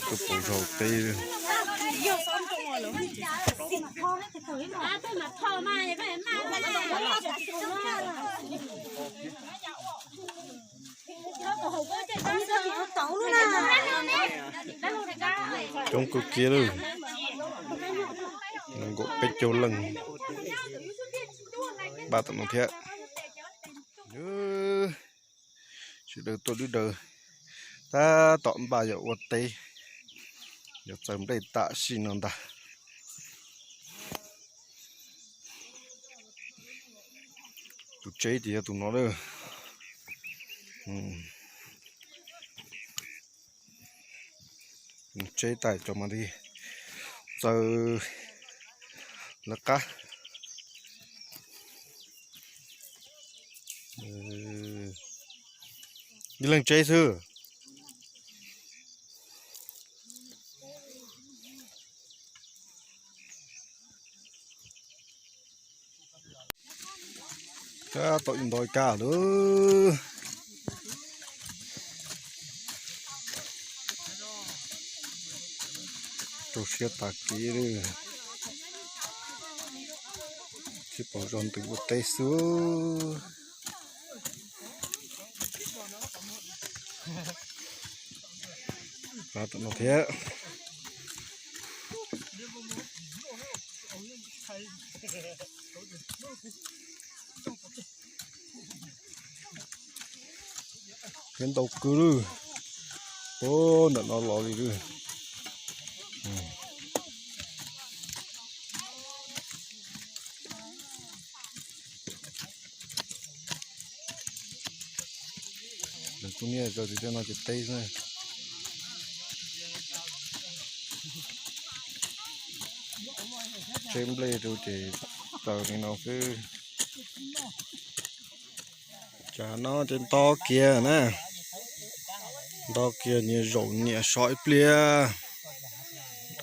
Tus paus zaum teb. Coob kawg kiag lawm. Nees nkaum peb caug leej npaj tom no thiab. Sawv daws tuaj dwb daws, tab tom npaj yuav ua teb, yuav txaws nplej tam sim no ntag. Tus tseb ces yog tus no lawm. Tus tseb tag cov mas li txaws lawv qab. Ib leeg tseb xwb. Tab tom ib ntov kab lawm. Rau siab tas kev li. Tsis pom zog ntws ua teb xwb. Tom no thiab. Thiab ntau kawg lawm. Ub, ntawm no los li lawm. Nws kuj niaj zaus tsis tej no ces teb xwb. Tseb nplej rau ces txaws li no xwb. Tsam no ces nto kiag na, nto kiag nyias zaum nyias so ib pliag.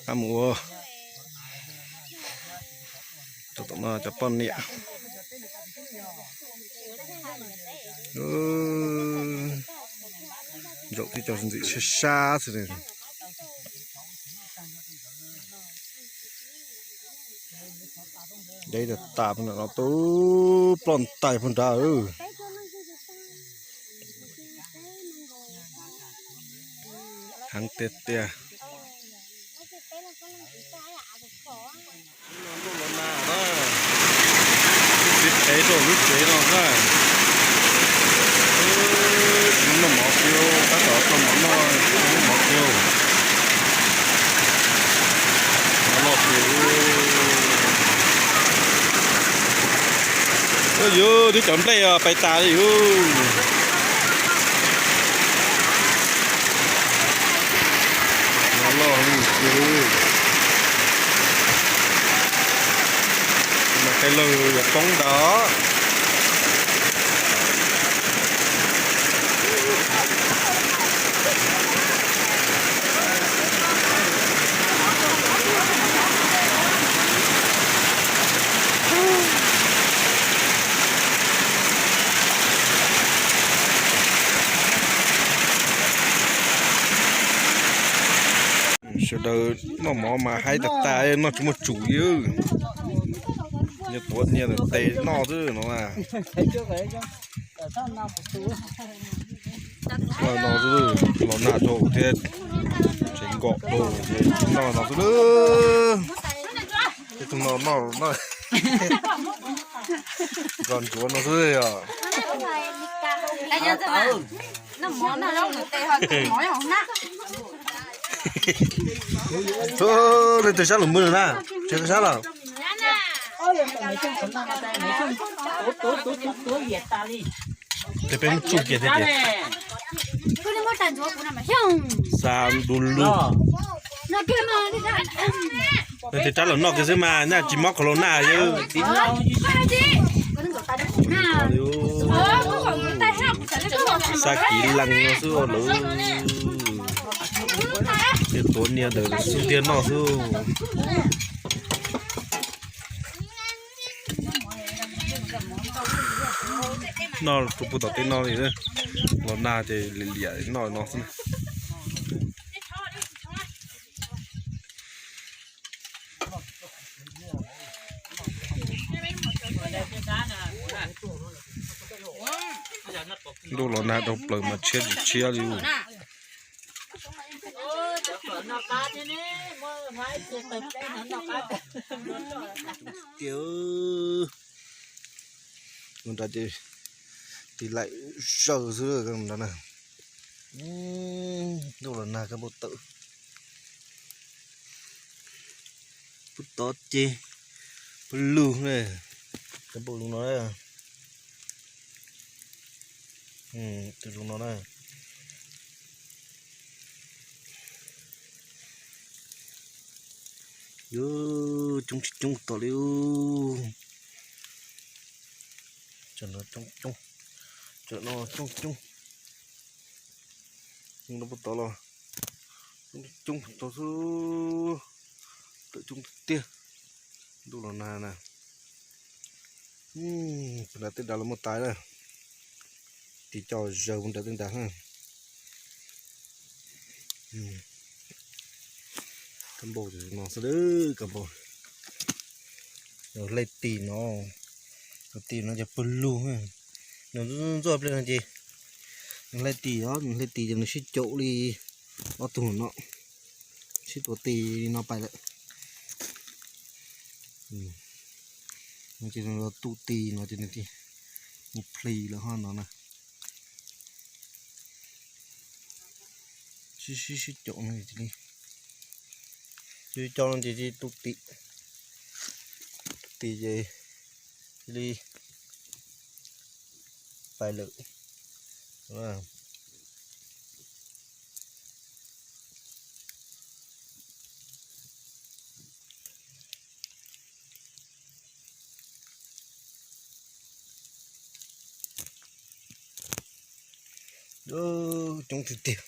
Ab mus ua rau tom no cov poj niam. Zaum tib co ntxim sab sab xwb. Deb tas tas pog nram no tub ploj ntais pog nrad. Heev tiag tiag. Tib qev rau lub tsev no na. Tsis noj mov kiag, tab tom noj mov noj, tsis noj mov kiag. Mov loj tiag. Yuav twb cov nplej pais tas li. Mov loj tiag. Mas qe lawg yuav poob ntag. Sawv daws noj mov mas haib tas tas, noj tsis muaj tsum li. Nyias tuav nyias tes noj xwb no. No, los nag rau thiab, tsev nkaum rau, noj no xwb. Tej tug no noj, nrog ntsuav no xwb os. Leej twg sab lus npwg na, tsev sab lawm. Ces peb muab tsuj kiag thiab ces. Xa du lug. Leej twg rab lus noj kiag xwb mas, naj tsis mob corona yog. Xa kiv lees no xwb lawm. Tej tuav nias ntawm xub ntiag noj xwb. Noj rau puag tom tej no li. Los nag ces liam liam noj no xwb na. Ntuj los nag dhau plaws mas tshiab tsis tshiab li. Tiag, mus nrad ces tis laim zaws xwb nrad na. Ntuj los nag kab npauj tawm. Pub tod ces pw lug ne, kab npauj zoo no, zoo no na. Yuav coob tsis coob tom li. Tam no coob coob, tam no coob coob. Coob rau puag tod los coob coob tod xwb, tawm coob tiag tiag. Ntuj los nag na. Puag nrad tej nrad los muaj tais na, tis co zaws puag nrad tej nrad na. Kab npauj no xwb, kab npauj. Hlej tis no, tis no ces pw lug. Nws ntxuaj pliag no ces nws hlej tis os, nws hlej tis ces nws sib caum li ob tug no, sib tuav tis li no pais lawm. No ces nws tu tis no ces nws mus plis lawm ho no na. Sib sib sib caum no li, sib caum no ces tu tis, tu tis ces cia li pais lawm. Coob tiag tiag.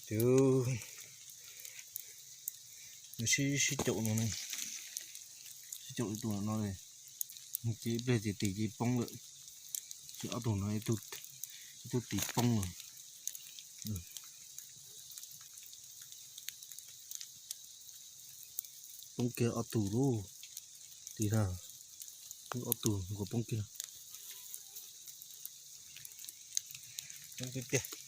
Ces nws sib sib caum no, sib caum ib tug no, ces ib pliag ces tis cia li poob lawm. Ces ob tug no ib tug tis poob lawm. Poob kiag ob tug lauj. Tis na, ob tug nkaus poob kiag. Coob tiag tiag.